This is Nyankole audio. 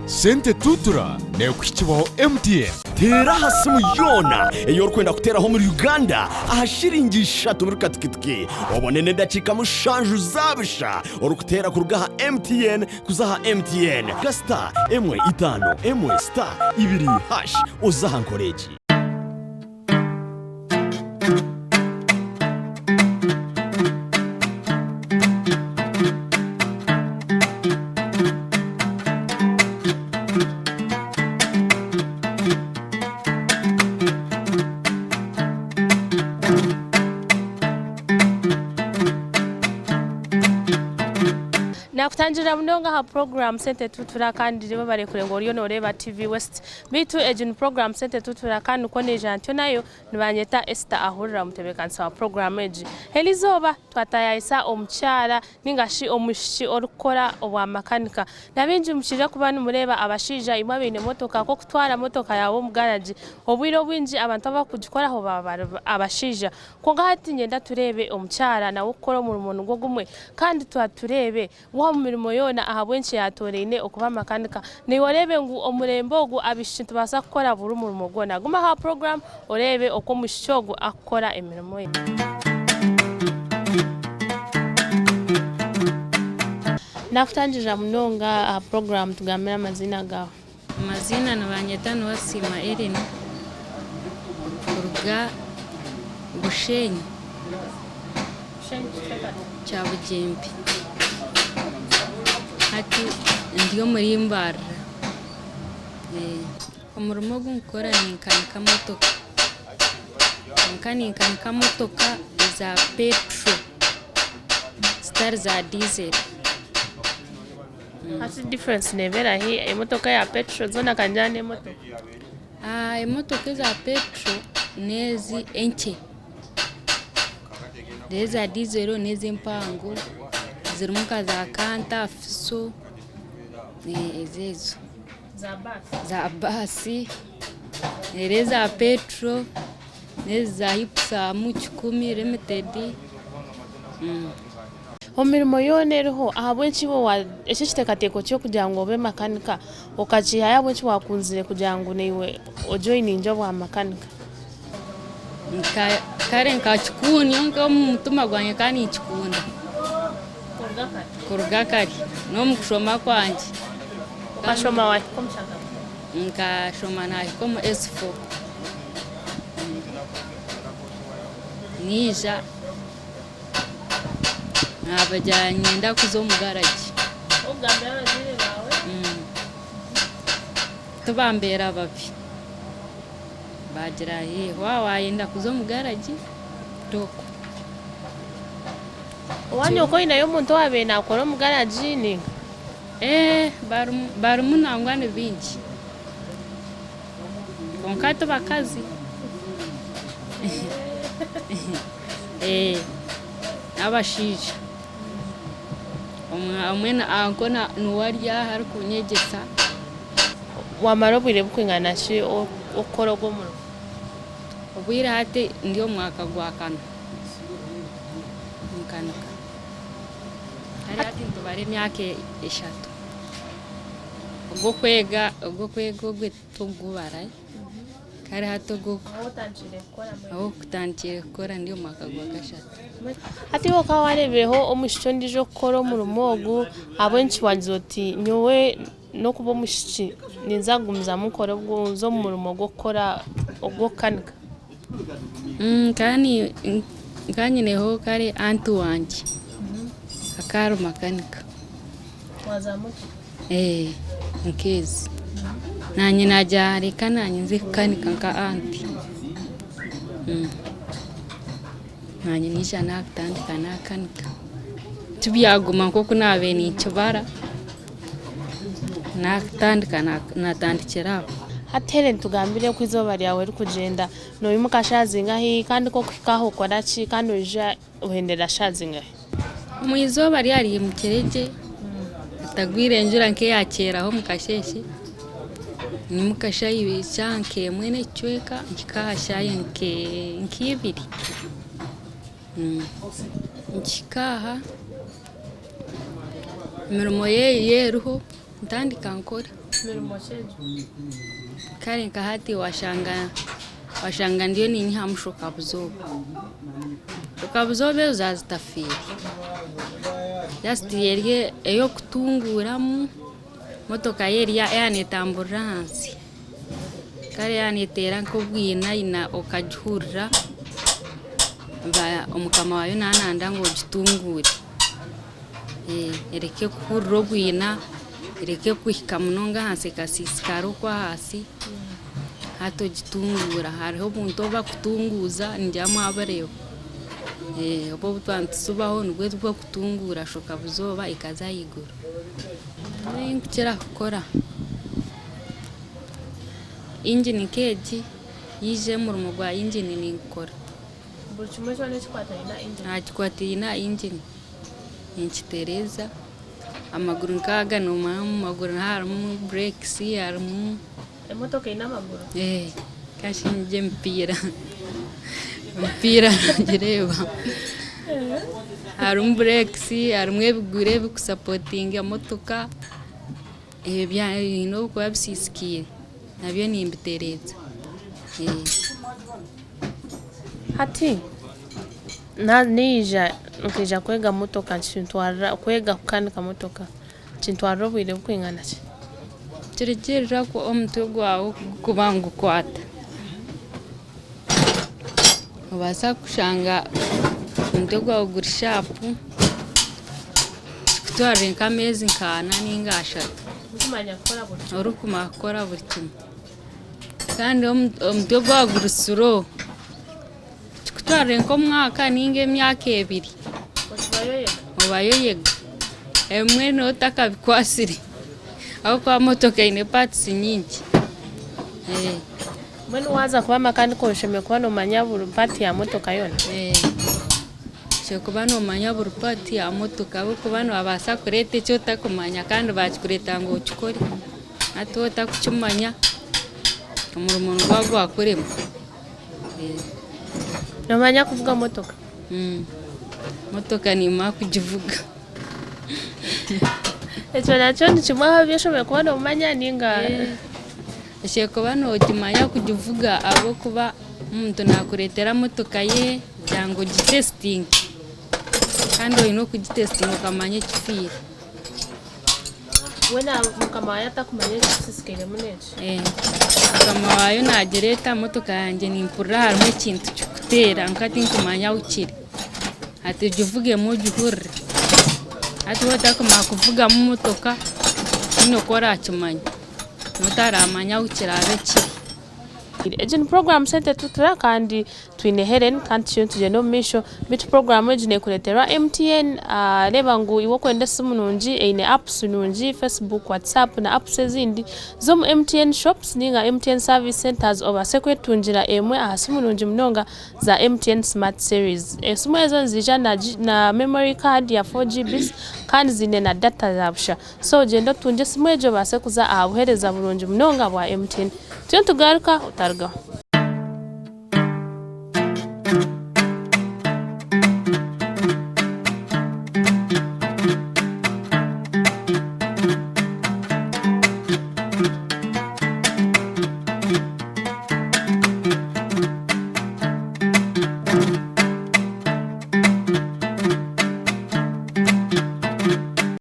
Sente Tutura neekuhikibwaho MTN. Teera aha simu yoona ei orikwenda kuteeraho omuri Uganda aha shiringi ishatu buri katikitiki obone n'edakiika mushanju za busha orikuteera kuruga aha MTN kuza aha MTN. Ga star emwe itaano emwe star ibiri hash oze aha nkora egi. Nakutangirira munonga aha puroguraamu Sente Tutura kandi riba barekure ngu oriyo noreeba TV West. Beitu egi ni puroguraamu Sente Tutura kandi nikwo neija ntyo nayo nibanyeta Esther Ahurira omutebeekanisa wa puroguraamu egi. Erizooba twataayaayisa omukyara ninga shi omwishiki orikukora obwa makanika. Na baingi mukira kuba nimureeba abashaija imwe abaine motoka nk'okutwara motoka yaawe omu garagi, obwire obwingi abantu abarikugikoraho baba bari abashaija. Kwonka hati niinyenda tureebe omukyara nawe orikukora omurimo nigwo gumwe kandi tureebe ngu omu mirimo yoona ahabw'enki yaatooraine okuba makanika. Naiwe oreebe ngu omurembe ogu abaishiki nitubaasa kukora buri murimo gwona. Guma aha puroguraamu oreebe oku omwishiki ogu arikukora emirimo ye. Naakutangirira munonga aha puroguraamu tugambire amaziina gaawe. Amaziina nibanyeta Niwasiima Ellen kuruga Bushenyi Kyabugyembe. Hati ndi omuri Mbarara. Omurimo ogu ndikukora ninkanika motoka. Kwonka ninkanika motoka eza peturo zitari za dizeri. Hati difference neeba erahi emotoka eya petro zoona kangira n'emotoka? Emotoka eza petro n'ezi enkye reero eza dizero n'ezi empango zirimu nka za kanta, fiso ezo ezo. Za baasi reero eza petro n'ezi za hipusamu kikumi limitedi. Omu mirimo yoona eriho, ahabw'enki iwe wa eki ekiteekateeko ky'okugira ngu obe makanika okakiihayo ahabw'enki waakunzire kugira ngu naiwe ojoyiningye obwa makanika? Kare nkakikunda kwonka omu mutima gwangye nkaba ninkikunda Kuruga kare? Kuruga kare n'omu kushoma kwangye. Okashoma waahika omu kyagamba? Nkashoma naahika omu S4. Naija. Naabagira niinyenda kuza omu garagi. Okugambira abazaire baawe? Tibambeera babi. Baagira waaba waayenda kuza omu garagi toku. Owaanyu okwo oineyo omuntu owaabaire naakora omu garagi nainga? Eeh barimu nangwa ni baingi. Kwonka ti bakazi. N'abashaija. Omwe anko niwe ari aha arikunyegyesa. Wamara obwire burikwingana ki orikukora ogwo omurimo? Obwire hati ndi omu mwaka gwa kana ninkanika. Kare hati nitubara emyaka eshatu. Ogw'okwega ogw'okwega ogwe titugubara. Kare hati ogu ahokutandikire kukora ndi omu mwaka gwa kashatu. Hati iwe okaba wareebireho omwishiki ondiijo orikukora omurimo ogu, ahabw'enki wagira oti nyowe n'okuba omwishiki ninza kugumizamu nkore nze omu murimo gw'okukora ogw'okukanika? Nkaba nyineho kare anti wangye akaba ari makanika. Nkeezi. Naanye naagira reka naanye nze kukanika nka anti. Naanye naija naatandika naakanika. Tibyaguma nk'oku naabaire ninkibara, naatandika naatandikira aho. Hati Hellen tugambire oku eizooba ryawe ririkugyenda. Noimuka shaaha zingahi kandi ku orikuhika aho okora ki kandi oija Ohendera shaaha zingahi? Omu izooba ryarihimukire gye, hatagwire enjura nk'eyakyeraho omu kasheeshe, nyimuka shaaha nk'emwe n'ekicweka mpika aha shaaha nk'ibiri. Nkihika aha, emirimo eriho ntandika nkora. Mirimo ki egyo? Kare nka hati washanga washanga ndiyo ninyihamu shokabuzooba. Shokabuzooba ezo zazitafiire. Just eri ey'okutunguuramu motoka yo eri yaaba neetamburira ahansi. Kare yaaba neeteera nk'obwinaina okagihurira, mukama waayo naaba nayenda ngu ogitunguure. Ereke kuhurira obwina, ereke kuhika munonga ahansi ekasiisikara okwo ahansi, hati ogitunguura. Hariho obuntu obu barikutunguuza ningira mwabureeba, obu obu twaba nitutsibaho nibwo burikutunguura shoka buzooba ekaza ahaiguru. Nyowe ei ndikukira kukora, ingini nk'egi yaija omurimo gwa ingini ningukora. Buri kimwe kyona ekikwataine na ingini? Ekikwataine na ingini ninkitereeza. Amaguru nk'aga noomanya omu maguru harimu bureekisi harimu. Emotoka eine amaguru? Kashi nigyo emipiira, emipiira nogireeba. Harimu bureekisi harimu ebiguru ebirikusapotinga emotoka, ebyo biine obu bikuba bisiisikaire nabyo nimbitereeza. Hati naija nkaija kwega motoka kintwarira kwega kukanika motoka kintwarira obwire burikwingana ki? Nikirugiirira oku omutwe gwawe gurikuba nigukwata. Noobaasa kushanga omutwe gwawe guri shaapu kikutwarire nk'ameezi nk'ana ninga ashatu orikumara kukora buri kimwe. Kandi omutwe gwaba guri suro kikutwarire nk'omwaka ninga emyaka ebiri obayo oyega. Ebimwe nooba otakabikwatsire ahabw'okuba motoka eine paatisi nyingi. Mbwenu waaza kuba makanika oshemereire kuba noomanya buri paati ya motoka yoona? Oshemereire kuba noomanya buri paati ya motoka ahabw'okuba nibabaasa kureeta eki otakumanya kandi baakikureetera ngu okikore. Hati waaba otarikukimanya omurimo niguba gwakurema. Noomanya kuvuga motoka? Motoka nimmanya kugivuga. Ekyo nakyo ni kimwe aha bi oshemereire kuba noomanya nainga? Oshemereire kuba nookimanya kugivuga ahabw'okuba omuntu naakureetera motoka ye kugira ngu ogitesitinge kandi oine okugitesitinga okamanya ekifiire. Weena mukama waayo atakumanya ekisisikairemu n'eki. Mukama waayo naagira eta motoka yangye nimpurira harimu ekintu kirikuteera kwonka tinkumanya ahu kiri. Ati ogivugemu ogihurire. Hati waaba otakumanya kuvugamu motoka tihaine oku oraakimanya. Nooba otaramanya ahu kiraabe kiri. Egi ni puroguraamu Sente Tutura kandi twine Hellen kandi turiyo nitugyenda omu maisho beitu puroguraamu egi nekureeterwa MTN reeba ngu iwe okwenda esimu nungi eine apps nungi Facebook, WhatsApp na apps ezindi z'omu MTN shops ninga MTN service centres obaase kwetungira emwe aha simu nungi munonga za MTN smart series. Esimu ezo niziija na memory card ya 4GBs kandi ziine na data za busha. So gyenda otungye esimu egyo obaase kuza aha buheereza burungi munonga bwa MTN. Turiyo nitugaruka otarugaho.